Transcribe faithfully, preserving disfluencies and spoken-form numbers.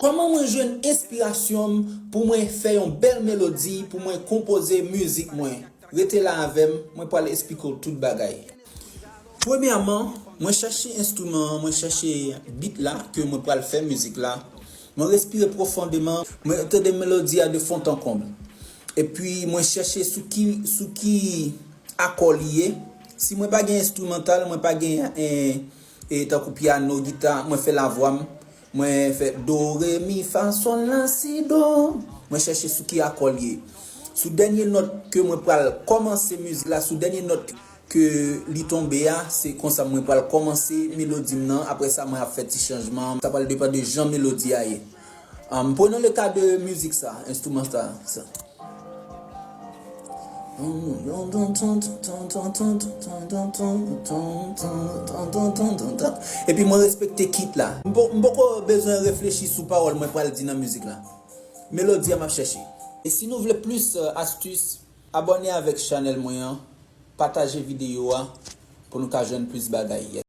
Kòman mwen jwenn enspirasyon m pou mwen fè yon bèl melodi pou mwen konpoze mizik mwen? Rete la avè m, mwen pral esplike w tout bagay. Premyèman, mwen chèche enstriman an, mwen chèche beat la ke mwen pral fè mizik la. Mwen respire pwofondeman, mwen tande melodi a de fond en comble. Epi mwen chèche sou ki, sou ki akò li ye. Si mwen pa gen enstrimantal, mwen pa gen, eh, eh, tankou pyano, gita, mwen fè lavwa m. Mwen fè do, re, mi, fa, sòl, la, si, do. Mwen chèche sou ki akò l ye. Sou dènye nòt ke mwen pral kòmanse mizik la, sou dènye nòt ke li tonbe a, se konsa mwen pral kòmanse melodi m nan. Apre sa, mwen ap fè ti chanjman. Sa pral depann de jan melodi a ye. Um, prenons le cas de mizik sa, enstriman sa, sa. Epi mwen respekte kit la. M po- m poko bezwen reflechi sou pawòl mwen pral di nan mizik la. Melodi a m ap chèche. E si nou vle plis, euh, astis, abòne avèk chanèl mwen an, pataje videyo a pou nou ka jwenn plis bagay.